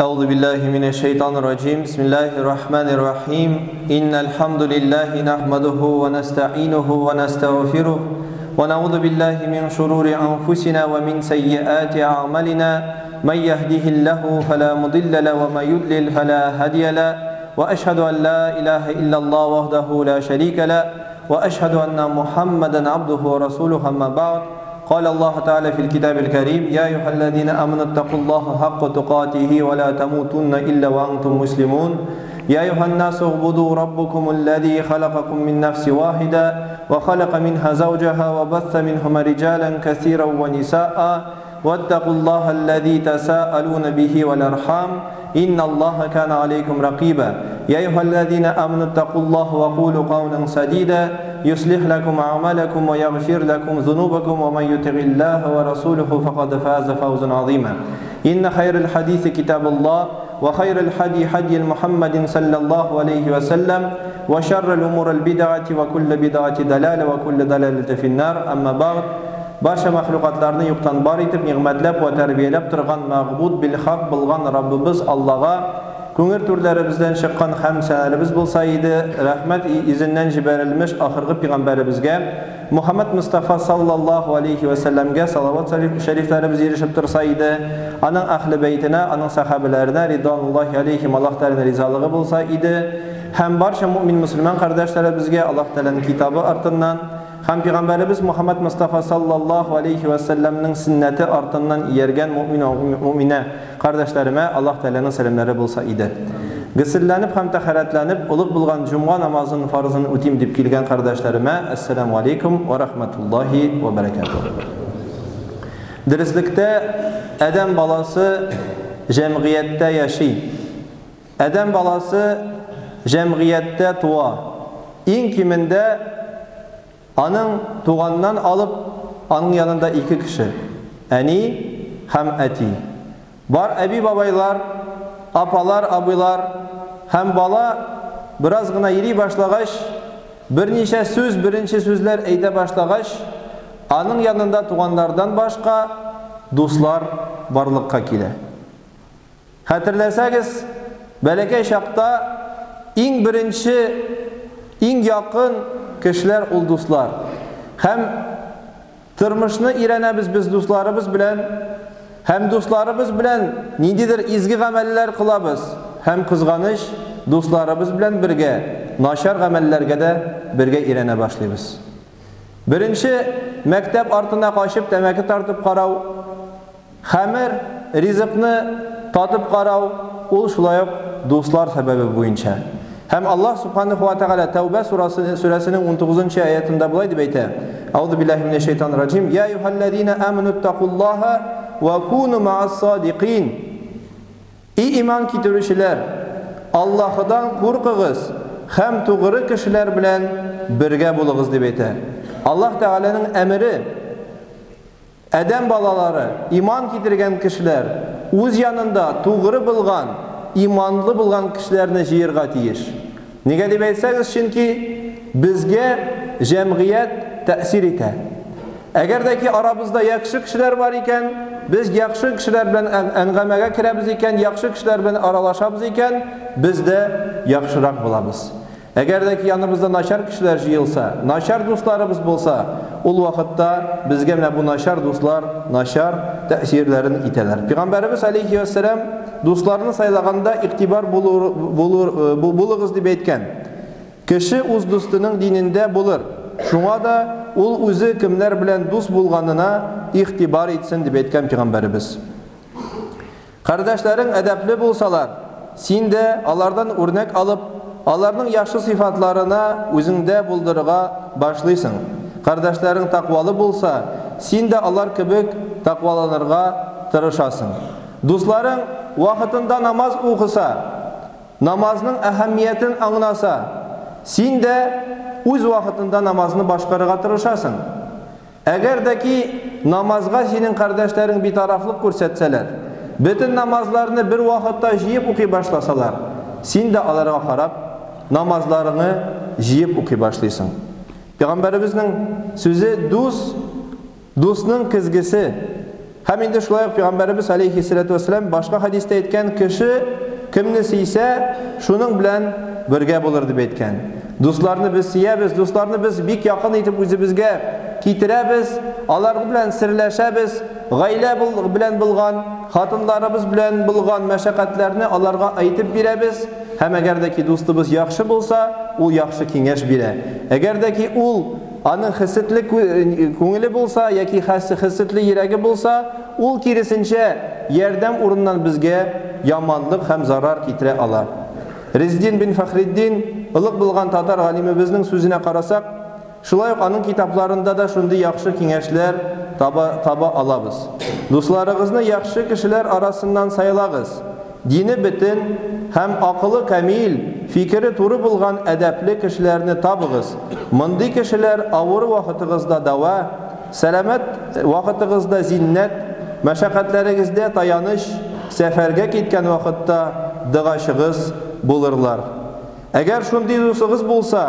أعوذ بالله من الشيطان الرجيم بسم الله الرحمن الرحيم إن الحمد لله نحمده ونستعينه ونستغفره ونعوذ بالله من شرور أنفسنا ومن سيئات أعمالنا من يهده الله فلا مضل له ومن يضلل فلا هادي له وأشهد أن لا إله إلا الله وحده لا شريك له وأشهد أن محمدا عبده ورسوله أما بعد قال الله تعالى في الكتاب الكريم يا أيها الذين آمنوا اتقوا الله حق تقاته ولا تموتن إلا وأنتم مسلمون يا أيها الناس اعبدوا ربكم الذي خلقكم من نفس واحدة وخلق منها زوجها وبث منهما رجالا كثيرا ونساء واتقوا الله الذي تساءلون به والأرحام إن الله كان عليكم رقيبا يا أيها الذين آمنوا اتقوا الله وقولوا قولا سديدا يصلح لكم أعمالكم ويغفر لكم ذنوبكم ومن يطع الله ورسوله فقد فاز فوزا عظيما إن خير الحديث كتاب الله وخير الحدي حدي محمد صلى الله عليه وسلم وشر الأمور البدعة وكل بدعة دلالة وكل دلالة في النار أما بعد Барча мәхлукатларны юктан бар итеп, нигъмәтләп вә тәрбияләп торган мәгъбуд бил хак булган Раббыбыз Аллага күңел түрләребездән чыккан хәмд сәнәләребез булса иде, рәхмәт йөзеннән җибәрелмеш ахыргы пигамбәребезгә Мухаммад Мостафа саллаллаһу алейһи вә сәлләмгә салават шәрифләребез ирешеп торса иде, аның әһле бәйтенә, аның сәхабәләренә ридвануллаһи алейһим Аллаһ Тәгаләнең ризалыгы булса иде һәм барча мөэмин мөселман кардәшләребезгә Аллаһ Тәгаләнең китабы артыннан Һәм пигамбәребез Мухаммад Мостафа саллаллаһу алейһи вә сәлләмнең сөннәте артыннан ияргән мөэмин вә мөэминә кардәшләремә Аллаһ Тәгаләнең сәламнәре булса иде. Госелләнеп һәм тәһарәтләнеп, олуг булган җомга намазын фарызын үтим дип килгән кардәшләремә әссәламү алейкум вә рахматуллаһи вә бәрәкәтүһ. Дөреслектә, адәм баласы җәмгыятьтә яши. Адәм баласы җәмгыятьтә туа. Иң кимендә аның туганнан алып аның янында ике кеше, әни һәм әти. Бар әби-бабайлар, апалар, абыйлар һәм бала бераз гына йөри башлагач, берничә сүз, беренче сүзләр әйтә башлагач, аның янында туганнардан башка дуслар барлыкка килә. Хәтерләсәгез, бәләкәй чакта иң беренче, иң якын кешеләр ул дуслар. Һәм тормышны өйрәнәбез без дусларыбыз белән, һәм дусларыбыз белән ниндидер изге гамәлләр кылабыз, һәм кызганыч, дусларыбыз белән бергә начар гамәлләргә дә бергә өйрәнә башлыйбыз. Беренче мәктәп артына качып тәмәке тартып карау, Хәмер, ризыкны татып карау, ул шулай ук дуслар сәбәбе буенча. Һәм Аллаһ Субханаһу ва Тәгалә Тәүбә сурасы сүрәсенең 19 нчы аятында болай дип әйтә. Аузу биллаһи минәш шайтанир раҗим. Я әйюһәлләзина аману иттакуллаһа ва куну маас садикин. И иман китерүчеләр, Аллаһыдан куркыгыз һәм тугры кешеләр белән бергә булыгыз дип әйтә. Аллаһ Тәгаләнең әмере. Адәм балалары, иман китергән кешеләр, үз янында тугры булган, иманлы булган кешеләрне җыерга тиеш. Нигә дип әйтсәгез, чөнки безгә җәмгыять тәэсир итә. Әгәр дә ки арабызда яхшы кешеләр бар икән, без яхшы кешеләр белән әңгәмәгә керәбез икән, яхшы кешеләр белән аралашабыз икән, без дә яхшырак булабыз. Әгәр дә ки яныбызда начар кешеләр җыелса, начар дусларыбыз булса, ул вакытта безгә менә бу начар дуслар начар тәэсирләрен итәләр. Пигамбәребез алейһи вәссәлам дусларны сайлаганда игътибар булу, булу, булыгыз дип әйткән. Кеше үз дустының динендә булыр. Шуңа да ул үзе кемнәр белән дус булганына игътибар итсен дип әйткән пигамбәребез. Кардәшләрең әдәпле булсалар, син дә, алардан үрнәк алып, аларның яхшы сыйфатларына үзеңдә булдырырга башлыйсың. Кардәшләрең тәкъвалы булса, син дә алар кебек тәкъваланырга тырышасың. Дусларың вакытында намаз укыса, намазның әһәмиятен аңласа, син дә үз вакытында намазны башкарырга тырышасың. Әгәр дә ки намазга синең кардәшләрең битарафлык күрсәтсәләр, бөтен намазларны бер вакытта җыеп укый башласалар, син дә аларга карап, намазларыңы җыеп укый башлыйсың. Пәйгамбәребезнең сүзе дус, дусның көзгесе. Һәм инде шулай ук Пәйгамбәребез алейхиссалату вассалам башка хәдистә әйткән, кеше кемне сөйсә, шуның белән бергә булыр дип әйткән. Дусларны без сөябез, дусларны без бик якын итеп үзебезгә китерәбез, алар белән серләшәбез, гаилә белән булган, хатынларыбыз белән булган мәшәкатьләрне аларга әйтеп бирәбез. Һәм әгәр дә ки дустыбыз яхшы булса, ул яхшы киңәш бирә. Әгәр дә ки ул аның хесетле күңеле булса яки хесетле йөрәге булса, ул киресенчә ярдәм урыннан безгә яманлык һәм зарар китерә ала. Резеддин бин Фәхреддин, олуг булган татар галимебезнең сүзенә карасак, шулай ук аның китапларында да шундый яхшы киңәшләр таба алабыз. Дусларыгызны яхшы кешеләр арасыннан сайлагыз. Дине бөтен һәм акылы камил, фикере туры булган әдәпле кешеләрне табыгыз. Мондый кешеләр авыр вакытыгызда дава, сәламәт вакытыгызда зиннәт, мәшәкатьләрегездә таяныч, сәфәргә киткән вакытта догачыгыз булырлар. Әгәр шундый дусыгыз булса,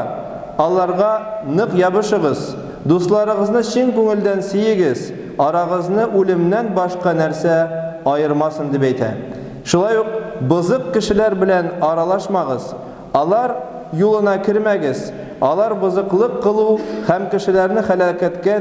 аларга нык ябышыгыз. Дусларыгызны чын күңелдән сөегез, арагызны үлемнән башка нәрсә аермасын дип әйтә. Шулай ук бозык кешеләр белән аралашмагыз, алар юлына кермәгез, алар бозыклык кылу һәм кешеләрне һәлакәткә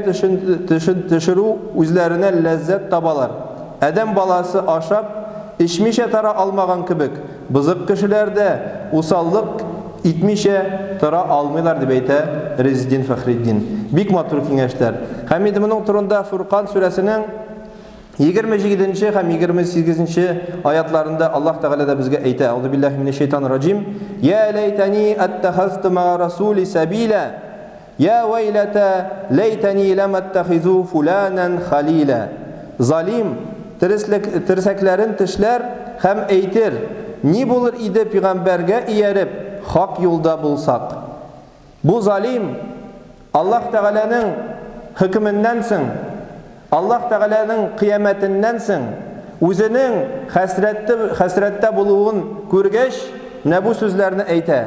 төшерү үзләренә ләззәт табалар. Адәм баласы ашап, эчмичә тора алмаган кебек, бозык кешеләр дә усаллык итмичә тора алмыйлар дип әйтә Резеддин Фәхреддин. Бик матур киңәшләр. Һәм инде моның турында Фуркан сүрәсенең 27 һәм 28 аятларында Аллаһ Тәгалә дә безгә әйтә. Аузу биллаһи минәш шайтанир раҗим. Я лайтани аттахазту ма расули сабила. Я вайлата лайтани лам аттахизу фуланан халила. Залим терсәкләрен тешләр һәм әйтер: ни булыр иде пәйгамбәргә ияреп хак юлда булсак. Бу залим Аллаһ Тәгаләнең хөкеменнән соң, Аллаһ Тәгаләнең кыямәтеннән соң үзенең хәсрәттә булуын күргәч, менә бу сүзләрне әйтә.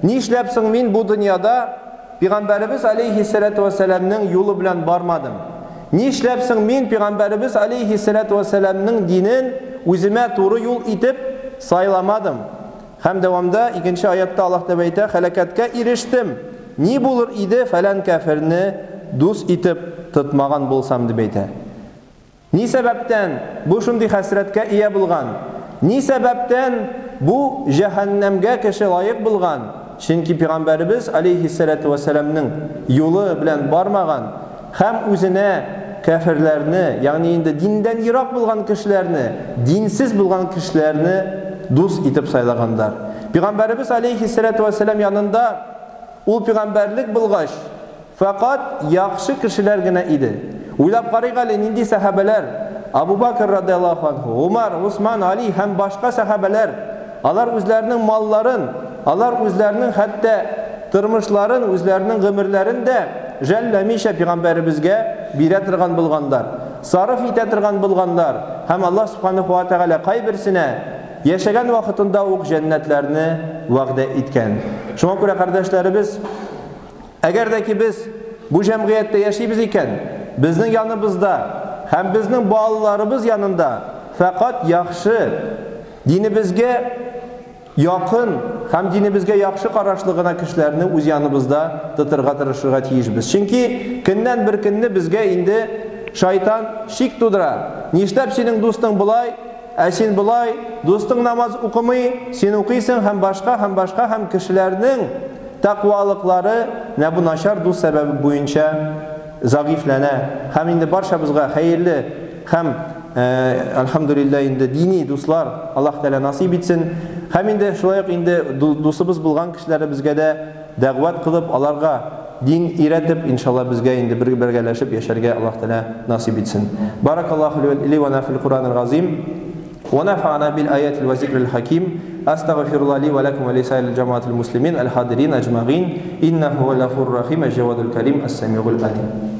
Нишләп соң мин бу дөньяда Пәйгамбәребез алейхиссалату вассаламның юлы белән бармадым? Нишләп соң мин Пәйгамбәребез алейхиссалату вассаламның динен үземә туры юл итеп сайламадым? Һәм дәвамда икенче аятта Аллаһ Тәгалә әйтә: "Һәлакәткә ирештем. Ни булыр иде фәлән кәфирне дус итеп тотмаган булсам" дип әйтә. Ни сәбәптән бу шундый хәсрәткә ия булган? Ни сәбәптән бу җәһәннәмгә кеше лаек булган? Чөнки Пәйгамбәребез алейхиссалату вассаламның юлы белән бармаган һәм үзенә кәфирләрне, ягъни инде диндән ерак булган кешеләрне, динсез булган кешеләрне дус итеп сайлагандар. Пәйгамбәребез алейхиссалату вассалам янында ул пәйгамбәрлек булгач, фақат яхшы кешеләр генә иде. Уйлап карыйк әле, нинди сәхабәләр: Абу Бакр радиаллаһу анһу, Умар, Усман, Али һәм башка сәхабәләр. Алар үзләренең малларын, алар үзләренең хәтта тормышларын, үзләренең гомерләрен дә жәлләмичә пәйгамбәребезгә бирә торган булганнар, сарыф итә торган булганнар. Һәм Аллаһ субханаһу ва тәгалә кайберсенә яшәгән вакытында ук җәннәтләрне вәгъдә иткән. Шуңа күрә, кардәшләребез, әгәр дә ки без бу җәмгыятьтә яшибез икән, безнең яныбызда һәм безнең балаларыбыз янында фақат яхшы, динебезгә якын һәм динебезгә яхшы карашлы гына кешеләрне үз яныбызда тотырга тырышырга тиешбез. Чөнки көннән бер көнне безгә инде шайтан шик тудыра. Нишләп синең дустың болай, ә син болай, дустың намаз укымый, син укыйсың һәм башка һәм башка, һәм кешеләрнең тәкъвалыклары менә бу начар дус сәбәбе буенча зәгыйфьләнә. Һәм инде барчабызга хәерле һәм әлхәмдүлилләһ инде дини дуслар Аллаһ Тәгалә насыйп итсен. Һәм инде шулай ук инде дусыбыз булган кешеләребезгә дә дәгъват кылып, аларга дин өйрәтеп, иншалла безгә инде бер бергәләшеп яшәргә Аллаһ Тәгалә насыйп итсен. Баракаллаһу ли ва лана фил Куранил газим. ونفعنا بالآيات والذكر الحكيم. أستغفر الله لي ولكم ولسائر الجماعة المسلمين الحاضرين أجمعين، إنه هو الغفور الرحيم الجواد الكريم السميع العليم.